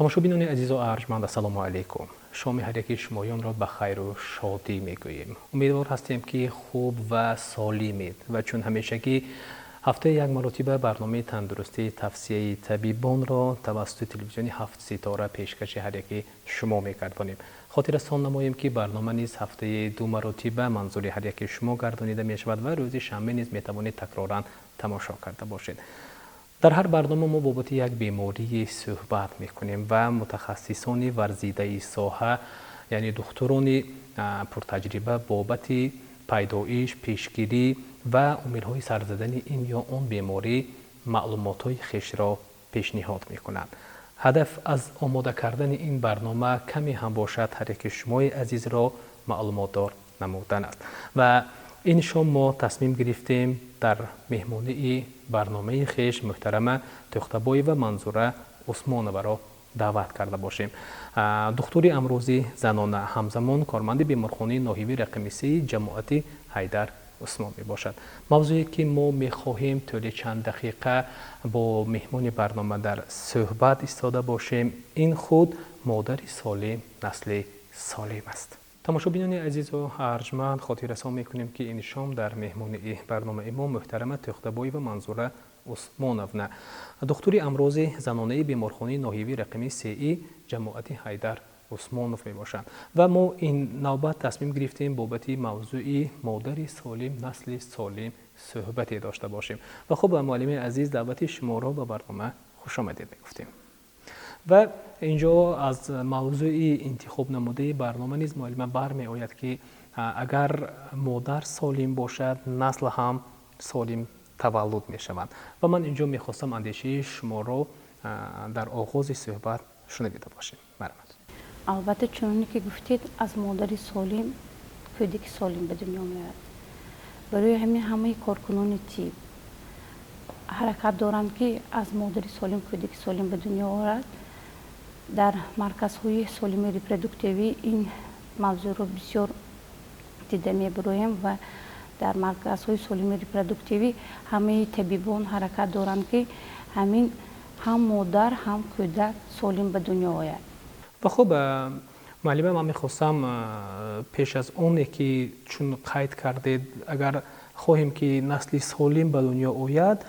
Тамошобинони азизу арҷманд, ассалому алайкум. Шоми ҳар яки шумоёнро ба хайру шодӣ мегӯем. Умедвор ҳастем, ки хуб ва солимед ва чун ҳамешагӣ ҳафтаи як маротиба барномаи тандурустӣ, тавсияи табибонро тавассути телевизиони «Ҳафт ситора» пешкаши ҳар яки шумо мегардонем. Хотиррасон намоем, ки барнома низ ҳафтаи ду маротиба манзури ҳар яки шумо гардонида мешавад ва рӯзи шанбе низ метавонед такроран тамошо карда бошед. Дар ҳар барнома мо бобати як беморӣ суҳбат мекунем ва мутахассисони варзидаи соҳа, яъне духтурони пуртаҷриба, бобати пайдоиш, пешгирӣ ва омилҳои сар задани ин ё он беморӣ маълумотҳои хешро пешниҳод мекунанд. Ҳадаф аз омода кардани ин барнома каме ҳам бошад ҳар яки шумои азизро маълумотдор намудан аст. Ва ин шом мо тасмим гирифтем дар меҳмонии барномаи хеш муҳтарама Тӯхтабоева Манзура Усмоноваро даъват карда бошем. Духтури амрози занона, ҳамзамон корманди беморхонаи ноҳиявии рақами сеи ҷамоати Ҳайдар Усмон мебошад. Мавзӯе, ки мо мехоҳем тӯли чанд дақиқа бо меҳмони барнома дар суҳбат истода бошем, ин худ модари солим, насли солим аст. Тамошобинони азизу арҷманд, хотиррасон мекунем, ки ин шом дар меҳмонии барномаи мо муҳтарама Тӯхтабоева Манзура Усмоновна, духтури амрози занонаи беморхонаи ноҳиявии рақами сеи ҷамоати Ҳайдар Усмонов мебошанд. Ва мо ин навбат тасмим гирифтем бобати мавзӯи модари солим, насли солим суҳбате дошта бошем. Ва хуб, муаллими азиз, даъвати шуморо ба барнома хушомадед мегуфтем. Ва инҷо аз мавзӯи интихоб намудаи барнома низ, муаллима, бармеояд, ки агар модар солим бошад, насл ҳам солим таваллуд мешаванд. Ва ман инҷо мехостам андешаи шуморо дар оғози суҳбат шунавида бошем. Марҳамат. Албатта, чуноне ки гуфтед, аз модари солим кӯдаки солим ба дунё меояд. Барои ҳамин ҳамаи коркунони тиб ҳаракат доранд, ки аз модари солим кӯдаки солим ба дунё орад. Дар марказҳои солимии репродуктивӣ ин мавзӯъро бисёр дида мебароем ва дар марказҳои солимии репродуктивӣ ҳамаи табибон ҳаракат доранд, ки ҳамин ҳам модар, ҳам кӯдак солим ба дунё ояд. Ва хуб, муаллима, ман мехостам пеш аз оне ки, чун қайд кардед, агар хоҳем, ки насли солим ба дунё ояд,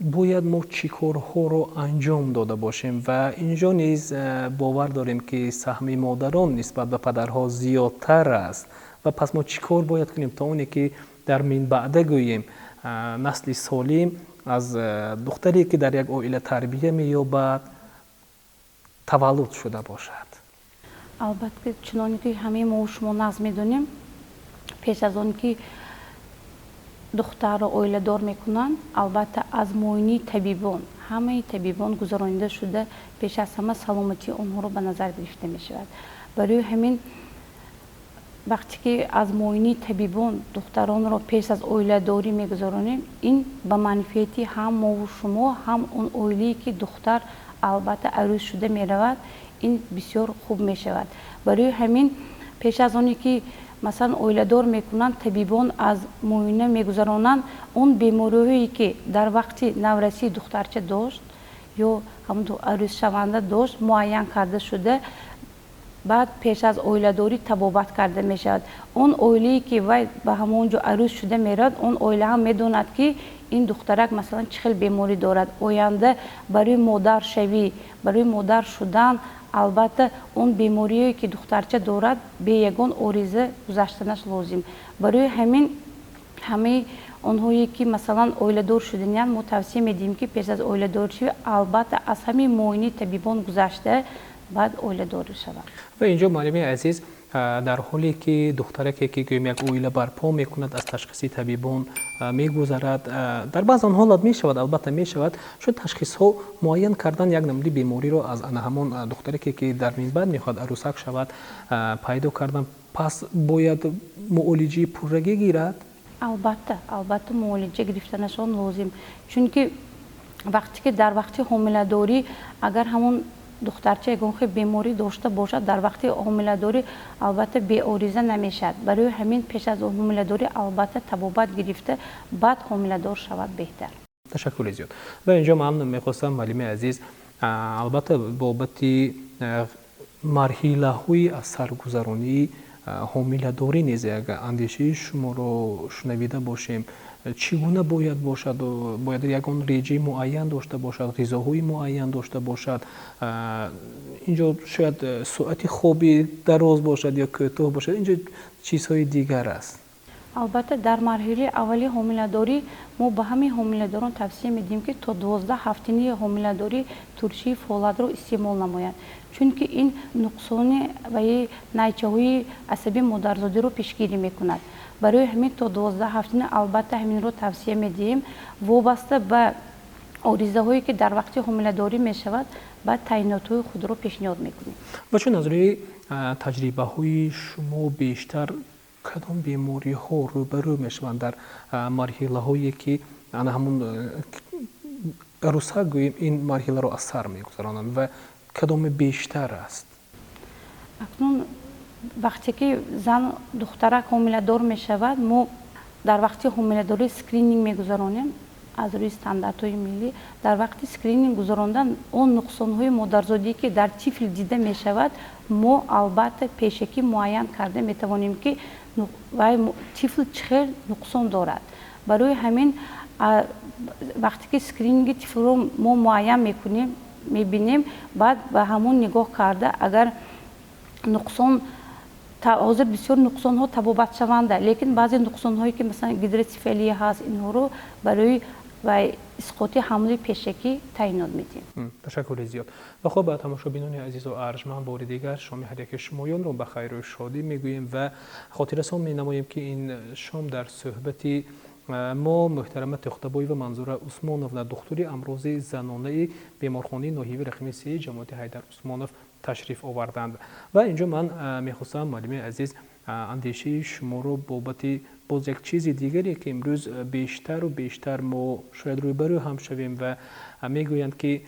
бояд мо чӣ корҳоро анҷом дода бошем? Ва инҷо низ бовар дорем, ки саҳми модарон нисбат ба падарҳо зиёдтар аст. Ва пас мо чӣ кор бояд кунем, то оне ки дар минбаъда гӯем, насли солим аз духтаре, ки дар як оила тарбия меёбад, таваллуд шуда бошад? Албатта, чуноне ки ҳамаи мо шумо нағз медонем, пеш аз он ки духтарро оиладор мекунанд, албатта, аз муоинаи табибон, ҳамаи табибон гузаронида шуда, пеш аз ҳама саломатии онҳоро ба назар гирифта мешавад. Барои ҳамин вақте ки аз муоинаи табибон духтаронро пеш аз оиладорӣ мегузаронем, ин ба манфиати ҳам мову шумо, ҳам он оилае, ки духтар албатта арӯс шуда меравад, ин бисёр хуб мешавад. Барои ҳамин пеш аз оне ки, масалан, оиладор мекунанд, табибон аз муоина мегузаронанд, он бемориҳое, ки дар вақти наврасии духтарча дошт ё ҳамон арӯсшаванда дошт, муайян карда шуда, баъд пеш аз оиладорӣ табобат карда мешавад. Он оилае, ки вай ба ҳамон ҷо арӯс шуда меравад, он оила ҳам медонад, ки ин духтарак, масалан, чӣ хел беморӣ дорад. Оянда барои модаршавӣ, барои модар шудан, албатта, он бемориое, ки духтарча дорад, бе ягон ориза гузаштанаш лозим. Барои ҳамин ҳамаи онҳое, ки, масалан, оиладор шуданиянд, мо тавсия медиҳем, ки пеш аз оиладоршавӣ албатта аз ҳамин муоинаи табибон гузашта, баъд оиладор шаванд. Ва инҷо, муаллими азиз, дар ҳоле ки духтараке, ки гӯем як оила барпо мекунад, аз ташхиси табибон мегузарад, дар баъзан ҳолат мешавад, албатта мешавад, чун ташхисҳо муайян кардан як намуди бемориро аз ана ҳамон духтараке, ки дар минбаъд мехоҳад арӯсак шавад, пайдо кардан, пас бояд муолиҷаи пуррагӣ гирад? Албатта, албатта, муолиҷа гирифтанашон лозим, чунки вақте ки дар вақти ҳомиладорӣ агар ҳамон духтарча ягон хел беморӣ дошта бошад, дар вақти ҳомиладорӣ албатта беориза намешавад. Барои ҳамин пеш аз ҳомиладорӣ албатта табобат гирифта, баъд ҳомиладор шавад беҳтар. Ташаккури зиёд. Ва инҷо ман мехостам, муаллими азиз, Албатта, бобати марҳилаҳои аз саргузаронии ҳомиладорӣ низ як андешаи шуморо шунавида бошем. Чӣ гуна бояд бошад? Бояд ягон реҷаи муайян дошта бошад, ғизоҳои муайян дошта бошад. Инҷо шояд соати хоби дароз бошад ё кӯтоҳ бошад, инҷо чизҳои дигар аст. Албатта, дар марҳилаи аввали ҳомиладорӣ мо ба ҳамаи ҳомиладорон тавсия медиҳем, ки то 12 ҳафтаи ҳомиладорӣ туршии фолатро истеъмол намоянд, чунки ин нуқсони ваи найчаҳои асаби модарзодиро пешгирӣ мекунад. Барои ҳамин то 12 ҳафтина албатта ҳаминро тавсия медиҳем. Вобаста ба оризаҳое, ки дар вақти ҳомиладорӣ мешавад, ба таъинотҳои худро пешниҳод мекунем. Ва чун аз рӯи таҷрибаҳои шумо бештар кадом бемориҳо рӯбарӯ мешаванд дар марҳилаҳое, ки ана ҳамун арӯса, гӯем, ин марҳиларо аз сар мегузаронанд ва кадоме бештар аст? Акнун вақте ки зан, духтарак ҳомиладор мешавад, мо дар вақти ҳомиладорӣ скрининг мегузаронем аз рӯи стандартҳои миллӣ. Дар вақти скрининг гузарондан он нуқсонҳои модарзодие, ки дар тифл дида мешавад, мо албатта пешакӣ муайян карда метавонем, ки вай тифл чӣ хел нуқсон дорад. Барои ҳамин вақте ки скрининги тифлро мо муайян мекунем, мебинем, баъд ба ҳамон нигоҳ карда, агар нуқсон, ҳозир бисёр нуқсонҳо табобатшаванда, лекин баъзе нуқсонҳое, ки масалан гидроцефалия ҳаст, инҳоро барои исқоти ҳамли пешакӣ таъинот медиҳем. Ташаккури зиёд. Ва хуб, ба тамошобинони азизу арҷманд бори дигар шоми ҳар яки шумоёнро ба хайру шодӣ мегӯем ва хотиррасон менамоем, ки ин шом дар суҳбати мо муҳтарама Тӯхтабоева Манзура Усмоновна, духтури амрози занонаи беморхонаи ноҳиявии рақами 3 ҷамоати Ҳайдар Усмонов ташриф оварданд. Ва инҷо ман мехостам, муаллими азиз, андешаи шуморо бобати боз як чизи дигаре, ки имрӯз бештару бештар мо шояд рӯбарӯ ҳам шавем ва мегӯянд, ки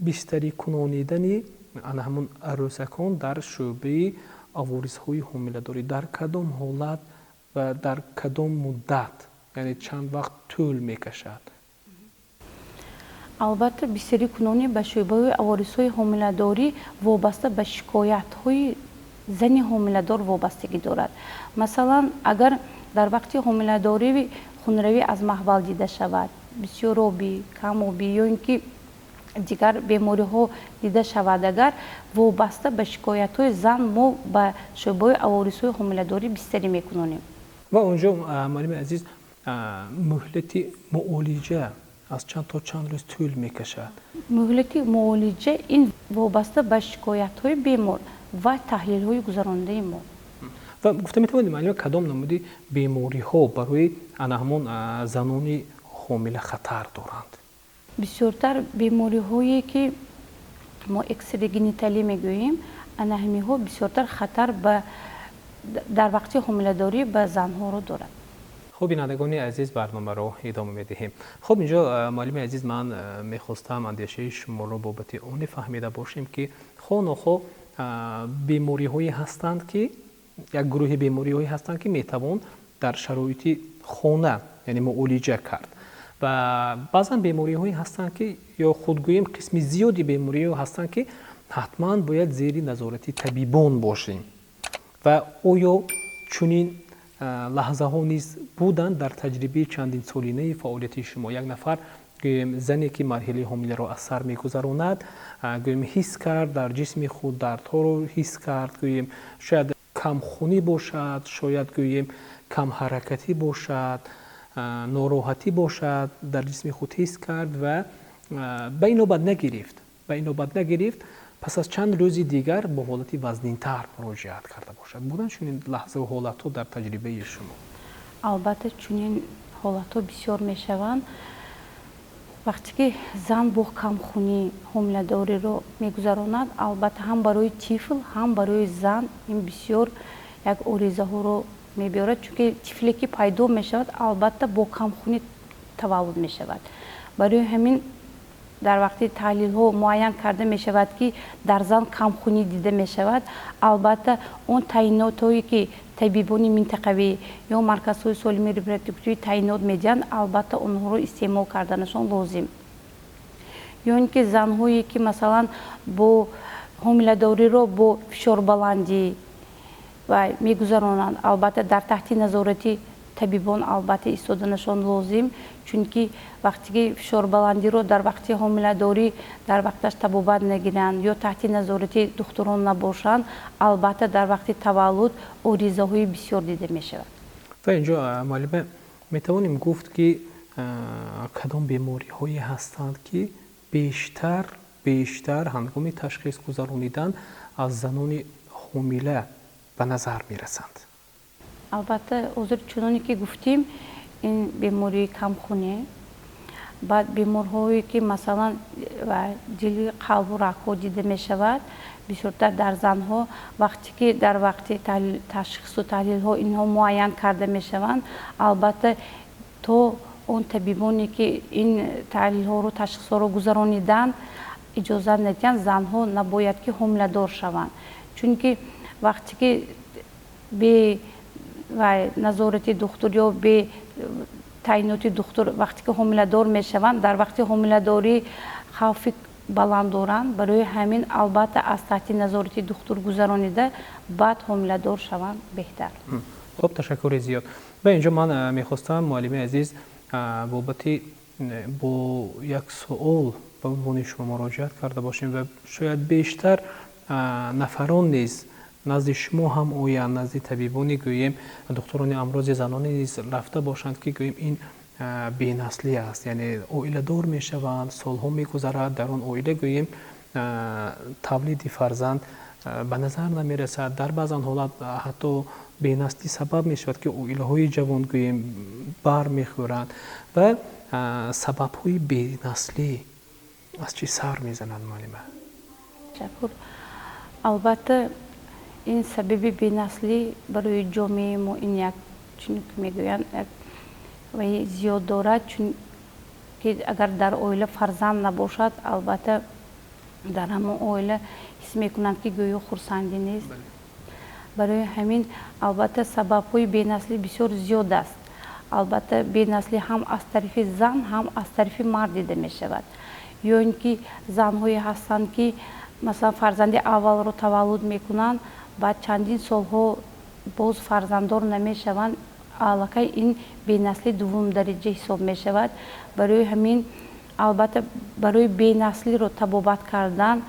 бистарӣ кунонидани ана ҳамун арӯсакон дар шӯъбаи аворизҳои ҳомиладорӣ дар кадом ҳолат ва дар кадом муддат, яъне чанд вақт тӯл мекашад? Албатта, бистарикунонӣ ба шӯъбаҳои аворизҳои ҳомиладорӣ вобаста ба шикоятҳои зани ҳомиладор вобастагӣ дорад. Масалан, агар дар вақти ҳомиладорӣ хунравӣ аз маҳбал дида шавад, бисёробӣ, камобӣ ё ин ки дигар бемориҳо дида шавад, агар вобаста ба шикоятҳои зан мо ба шӯъбаҳои аворизҳои ҳомиладорӣ бистарӣ мекунонем. Ва онҷо, муаллими азиз, муҳлати муолиҷа аз чанд то чанд рӯз тӯл мекашад? Муҳлати муолиҷа ин вобаста ба шикоятҳои бемор ва таҳлилҳои гузарондаи мо. Ва гуфта метавонед, муаллима, кадом намуди бемориҳо барои ана ҳамон занони ҳомила хатар доранд? Бисёртар бемориҳое, ки мо экстрагениталӣ мегӯем, ана ҳаминҳо бисёртар хатар ба дар вақти ҳомиладорӣ ба занҳоро дорад. Хуб, бинандагони азиз, барномаро идома медиҳем. Хуб, инҷо, муаллими азиз, ман мехостам андешаи шуморо бобати оне фаҳмида бошем, ки хоҳ нохоҳ бемориҳое ҳастанд, ки як гурӯҳи бемориҳое ҳастанд, ки метавон дар шароити хона, яъне муолиҷа кард, ва баъзан бемориҳое ҳастанд, ки ё худ гӯем, қисми зиёди бемориҳо ҳастанд, ки ҳатман бояд зери назорати табибон бошем. Ва оё чунин лаҳзаҳо низ буданд дар таҷрибаи чандинсолинаи фаъолияти шумо? Як нафар, гӯем, зане, ки марҳилаи ҳомиларо аз сар мегузаронад, гӯем, ҳис кард дар ҷисми худ дардҳоро ҳис кард, гӯем, шояд камхунӣ бошад, шояд, гӯем, камҳаракатӣ бошад, нороҳатӣ бошад, дар ҷисми худ ҳис кард ва ба инобат нагирифт, пас аз чанд рӯзи дигар бо ҳолати вазнинтар муроҷиат карда бошад. Буданд чунин лаҳзаву ҳолатҳо дар таҷрибаи шумо? Албатта, чунин ҳолатҳо бисёр мешаванд. Вақте ки зан бо камхунӣ ҳомиладориро мегузаронад, албатта, ҳам барои тифл, ҳам барои зан ин бисёр як оризаҳоро мебиёрад, чунки тифле, ки пайдо мешавад, албатта, бо камхунӣ таваллуд мешавад. Барои ҳамин дар вақти таҳлилҳо муайян карда мешавад, ки дар зан камхунӣ дида мешавад, албатта, он таъинотҳое, ки табибони минтақавӣ ё марказҳои солимии репродуктивӣ таъинот медиҳанд, албатта, онҳоро истеъмол карданашон лозим. Ё ин ки занҳое ки, масалан, бо ҳомиладориро бо фишорбаландӣ ва мегузаронанд, албатта, дар таҳти назорати табибон албатта истоданашон лозим, чунки вақте ки фишорбаландиро дар вақти ҳомиладорӣ дар вақташ табобат нагиранд ё таҳти назорати духтурон набошанд, албатта, дар вақти таваллуд оризаҳои бисёр дида мешавад. Ва инҷо, муаллима, метавонем гуфт, ки кадом бемориҳое ҳастанд, ки бештар ҳангоми ташхис гузаронидан аз занони ҳомила ба назар мерасанд? Албатта, ҳозир, чуноне ки гуфтем, ин бемории камхунӣ, баъд беморҳое ки, масалан, дили, қалбу рагҳо дида мешавад бисёртар дар занҳо. Вақте ки дар вақти ташхису таҳлилҳо инҳо муайян карда мешаванд, албатта, то он табибоне ки ин таҳлилҳоро, ташхисҳоро гузарониданд, иҷозат надиҳанд, занҳо набояд ки ҳомиладор шаванд, чунки вақте ки бе назорати духтур ё бе таъиноти духтур вақте ки ҳомиладор мешаванд, дар вақти ҳомиладорӣ хавфи баланд доранд. Барои ҳамин, албатта, аз таҳти назорати духтур гузаронида, баъд ҳомиладор шаванд беҳтар. Хуб, ташаккури зиёд. Ва инҷо ман мехостам, муаллими азиз, бобати бо як суол ба унвони шумо муроҷиат карда бошем ва шояд бештар нафарон низ назди шумо ҳам оянд, назди табибони, гӯем, духтурони амрози занони низ рафта бошанд, ки гӯем, ин бенаслӣ аст, яъне оиладор мешаванд, солҳо мегузарад, дар он оила, гӯем, тавлиди фарзанд ба назар намерасад. Дар баъзан ҳолат ҳатто бенаслӣ сабаб мешавад, ки оилаҳои ҷавон, гӯем, бармехӯранд. Ва сабабҳои бенаслӣ аз чӣ сар мезананд, муаллима? Ташаккур. Албатта, ин сабаби бенаслӣ барои ҷомеаи мо ин як, чун мегӯянд, як вай зиёд дорад, чунки агар дар оила фарзанд набошад, албатта, дар ҳамон оила ҳис мекунанд, ки гӯё хурсандӣ нест. Барои ҳамин, албатта, сабабҳои бенаслӣ бисёр зиёд аст. Албатта, бенаслӣ ҳам аз тарафи зан, ҳам аз тарафи мард дида мешавад. Ё ин ки занҳое ҳастанд, ки, масалан, фарзанди аввалро таваллуд мекунанд, баъд чандин солҳо боз фарзанддор намешаванд, аллакай ин бенаслӣ дуввумдараҷа ҳисоб мешавад. Барои ҳамин, албатта, барои бенаслиро табобат кардан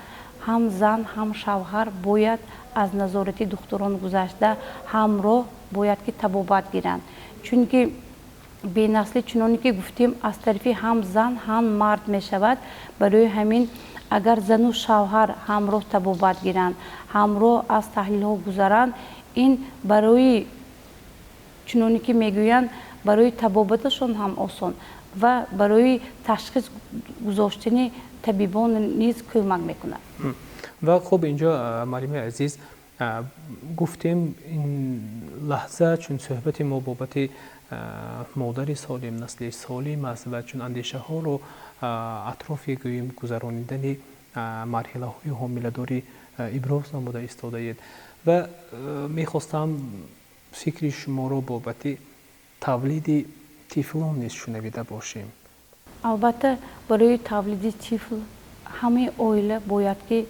ҳам зан, ҳам шавҳар бояд аз назорати духтурон гузашта, ҳамроҳ бояд ки табобат гиранд, чунки бенаслӣ, чуноне ки гуфтем, аз тарафи ҳам зан, ҳам мард мешавад. Барои ҳамин, агар зану шавҳар ҳамроҳ табобат гиранд, ҳамроҳ аз таҳлилҳо гузаранд, ин барои, чуноне ки мегӯянд, барои табобаташон ҳам осон ва барои ташхис гузоштани табибон низ кӯмак мекунад. Ва хуб, инҷо, муаллими азиз, гуфтем, ин лаҳза, чун суҳбати мо бобати модари солим, насли солим аст ва чун андешаҳоро атрофи, гӯем, гузаронидани марҳилаҳои ҳомиладорӣ иброз намуда истодаед ва мехостам фикри шуморо бобати тавлиди тифлон низ шунавида бошем. Албатта, барои тавлиди тифл ҳамаи оила бояд ки,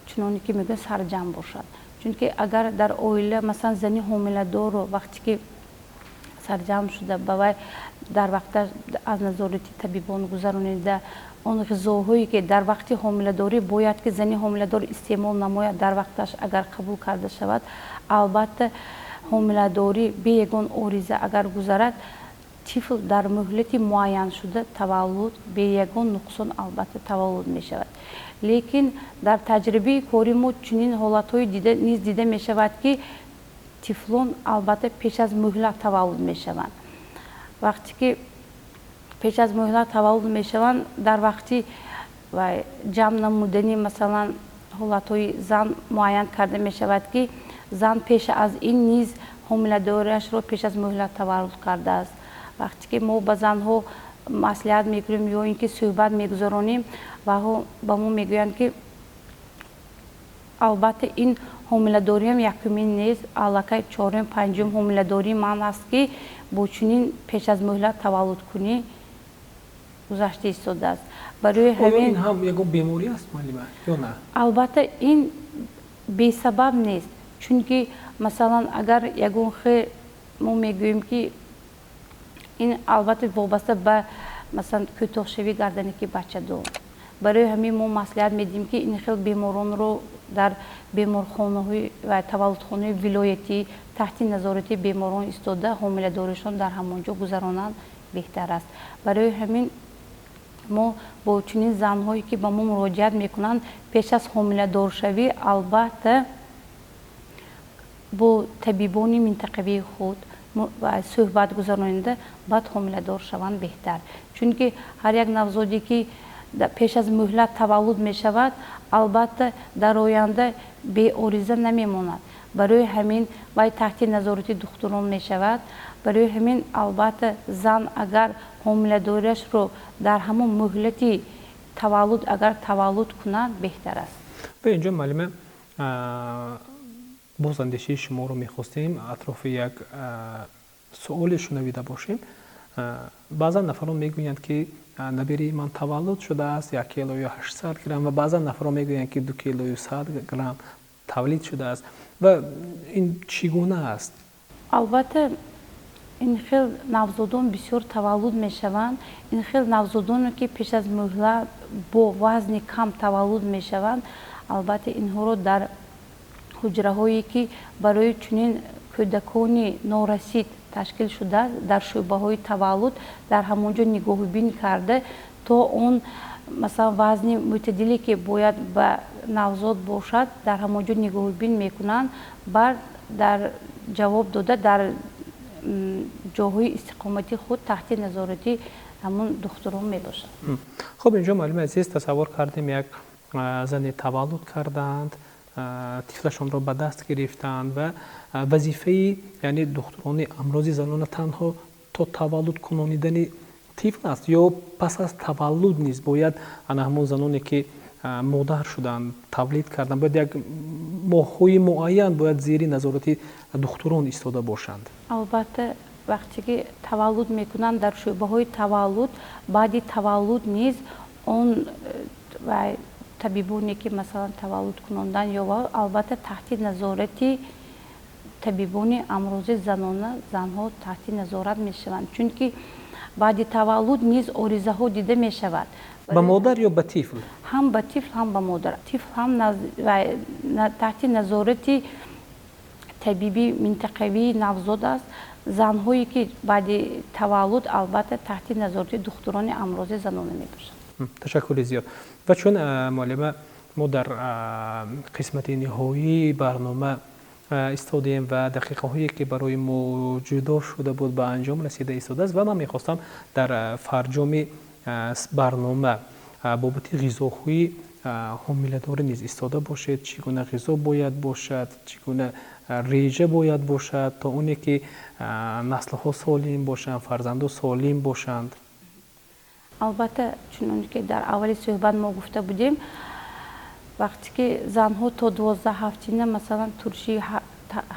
чуноне ки мегӯянд, сарҷамъ бошад, чунки агар дар оила, масалан, зани ҳомиладорро вақте ки сарҷамъ шуда, ба вай дар вақта аз назорати табибон гузаронида, он ғизоҳое ки дар вақти ҳомиладорӣ бояд ки зани ҳомиладор истеъмол намояд, дар вақташ агар қабул карда шавад, албатта, ҳомиладорӣ бе ягон ориза агар гузарад, тифл дар муҳлати муайяншуда таваллуд, бе ягон нуқсон, албатта, таваллуд мешавад. Лекин дар таҷрибаи кори мо чунин ҳолатҳое низ дида мешавад, ки тифлон, албатта, пеш аз муҳлат таваллуд мешаванд. Вақте ки пеш аз муҳлат таваллуд мешаванд, дар вақти ҷамъ намудани, масалан, ҳолатҳои зан муайян карда мешавад, ки зан пеш аз ин низ ҳомиладориашро пеш аз муҳлат таваллуд кардааст. Вақте ки мо ба занҳо маслиҳат мекунем ё ин ки суҳбат мегузаронем, ваҳо ба мо мегӯянд, ки албатта, ин ҳомиладориам якумин нест, аллакай чорум, панҷум ҳомиладории ман аст, ки бо чунин пеш аз муҳлат таваллудкунӣ. гузашта истодааст. Барои ҳамин ин ҳам ягон беморӣ аст, муаллима, ё на? Албатта, ин бесабаб нест, чунки масалан, агар ягон хел мо мегӯем, ки ин албатта вобаста ба масалан кӯтоҳшавии гарданаки бачадон. Барои ҳамин мо маслиҳат медиҳем, ки ин хел беморонро дар беморхонаҳои ва таваллудхонаи вилоятӣ таҳти назорати беморон истода, ҳомиладоришон дар ҳамон ҷо гузаронанд беҳтар аст. Барои ҳамин мо бо чунин занҳое, ки ба мо муроҷиат мекунанд, пеш аз ҳомиладоршавӣ албатта бо табибони минтақавии худ суҳбат гузаронида, баъд ҳомиладор шаванд беҳтар, чунки ҳар як навзоде, ки пеш аз муҳлат таваллуд мешавад, албатта дар оянда беориза намемонад. Барои ҳамин вай таҳти назорати духтурон мешавад. Барои ҳамин албатта зан агар ҳомиладориашро дар ҳамон муҳлати таваллуд агар таваллуд кунад, беҳтар аст. Ба инҷо, муаллима, боз андешаи шуморо мехостем атрофи як суоле шунавида бошем. Баъзан нафарон мегӯянд, ки набераи ман таваллуд шудааст 1 килою 800 грамм, ва баъзан нафарон мегӯянд, ки 2 килою 100 грамм тавлид шудааст. Ва ин чӣ гуна аст? Албатта, ин хел навзодон бисёр таваллуд мешаванд. Ин хел навзодоне, ки пеш аз муҳлат бо вазни кам таваллуд мешаванд, албатта инҳоро дар ҳуҷраҳое, ки барои чунин кӯдакони норасид ташкил шудааст дар шӯъбаҳои таваллуд, дар ҳамон ҷо нигоҳубин карда, то он масалан вазни мӯътадиле, ки бояд ба навзод бошад, дар ҳамон ҷо нигоҳубин мекунанд, баъд дар ҷавоб дода дар ҷоҳои истиқомати худ таҳти назорати ҳамон духтурон мебошад. Хуб, инҷо, муаллими азиз, тасаввур кардем, як зане таваллуд кардаанд, тифлашонро ба даст гирифтаанд ва вазифаи, яъне, духтурони амрози занона танҳо то таваллуд кунонидани тифл аст ё пас аз таваллуд низ бояд ана ҳамон заноне, ки модар шуданд, тавлид карданд, бояд як моҳҳои муайян бояд зери назорати духтурон истода бошанд? Албатта, вақте ки таваллуд мекунанд дар шӯъбаҳои таваллуд, баъди таваллуд низ он табибоне, ки масалан таваллуд кунондан ё албатта таҳти назорати табибони амрози занона занҳо таҳти назорат мешаванд, чунки баъди таваллуд низ оризаҳо дида мешавад. Ба модар ё ба тифл? Ҳам ба тифл, ҳам ба модар. Тифл ҳам таҳти назорати табиби минтақавии навзод аст. Занҳое, ки баъди таваллуд, албатта таҳти назорати духтурони амрози занона мебошанд. Ташаккури зиёд. Ва чун, муаллима, мо дар қисмати ниҳоии барнома истодем ва дақиқаҳое, ки барои мо ҷудо шуда буд, ба анҷом расида истодааст, ва ман мехостам дар фарҷоми барнома бобати ғизоҳои ҳомиладорӣ низ истода бошед. Чӣ гуна ғизо бояд бошад, чӣ гуна реҷа бояд бошад, то оне ки наслҳо солим бошанд, фарзандо солим бошанд? Албатта, чуноне ки дар аввали суҳбат мо гуфта будем, вақте ки занҳо то 12 ҳафтина масалан турши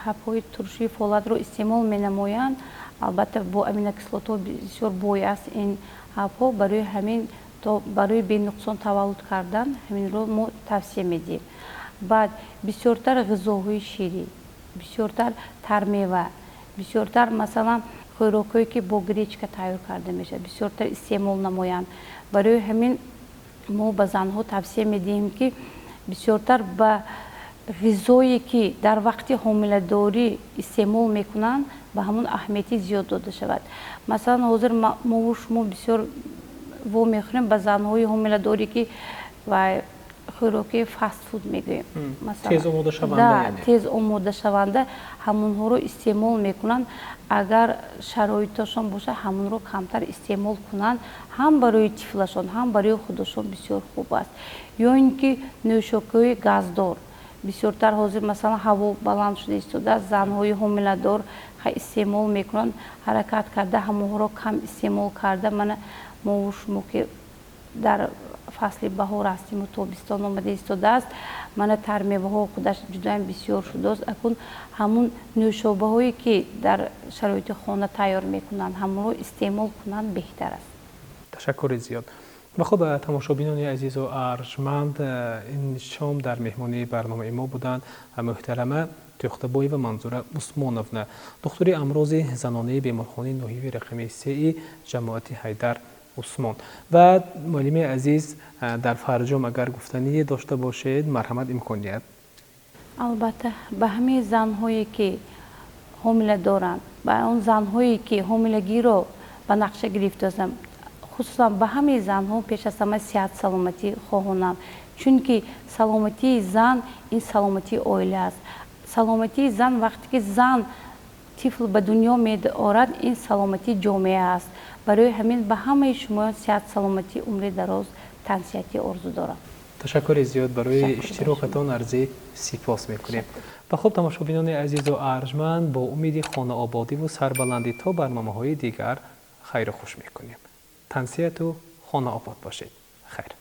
ҳабҳои туршии фолатро истеъмол менамоянд, албатта бо аминокислотаҳо бисёр бой аст ин ҳабҳо. Барои ҳамин то барои бенуқсон таваллуд кардан ҳаминро мо тавсия медиҳем. Баъд бисёртар ғизоҳои ширӣ, бисёртар тармева, бисёртар масалан хӯрокҳое, ки бо гречка тайёр карда мешавад, бисёртар истеъмол намоянд. Барои ҳамин мо ба занҳо тавсия медиҳем, ки бисёртар ба ғизое, ки дар вақти ҳомиладорӣ истеъмол мекунанд, ба ҳамон аҳамияти зиёд дода шавад. Масалан, ҳозир мову шумо бисёр во мехӯрем ба занҳои ҳомиладорӣ, ки хӯроки фастфуд мегӯем. Тез омодашаванда, ҳамонҳоро истеъмол мекунанд. Агар шароиташон бошад, ҳамонро камтар истеъмол кунанд, ҳам барои тифлашон, ҳам барои худашон бисёр хуб аст. Ё ин ки нӯшокиҳои газдор бисёртар, ҳозир масалан ҳаво баланд шуда истодааст, занҳои ҳомиладор истеъмол мекунанд, ҳаракат карда ҳамонҳоро кам истеъмол карда. Мана мову шумо, ки дар фасли баҳор ҳастиму тобистон омада истодааст, мана тармеваҳо худаш ҷудоям бисёр шудааст. Акун ҳамун нӯшобаҳое, ки дар шароити хона тайёр мекунанд, ҳамонро истеъмол кунанд беҳтар аст. Ташаккури зиёд. Ташаккури зиёд. Ва хуб, тамошобинони азизу арҷманд, ин шом дар меҳмонии барномаи мо буданд муҳтарама Тӯхтабоева Манзура Усмоновна, духтури амрози занонаи беморхонаи ноҳияви рақами сеи ҷамоати Ҳайдар Усмон. Ва муаллими азиз, дар фарҷом агар гуфтание дошта бошед, марҳамат, имконият. Албатта, ба ҳамаи занҳое, ки ҳомила доранд, ба он занҳое, ки ҳомилагиро ба нақша гирифтаанд, хусусан ба ҳамаи занҳо пеш аз ҳама сиҳат саломатӣ хоҳонам, чунки саломатии зан ин саломатии оила аст. Саломатии зан, вақте ки зан тифл ба дунё меорад, ин саломатии ҷомеа аст. Барои ҳамин ба ҳамаи шумо сиҳат саломатӣ, умри дароз, тансиҳатӣ орзу дорам. Ташаккури зиёд барои иштирокатон, арзи сипос мекунем. Ва хуб, тамошобинони азизу арҷманд, бо умеди хонаободиву сарбаландӣ то барномаҳои дигар хайру хуш мекунем. Тансиҳату хонаобод бошед. Хайр.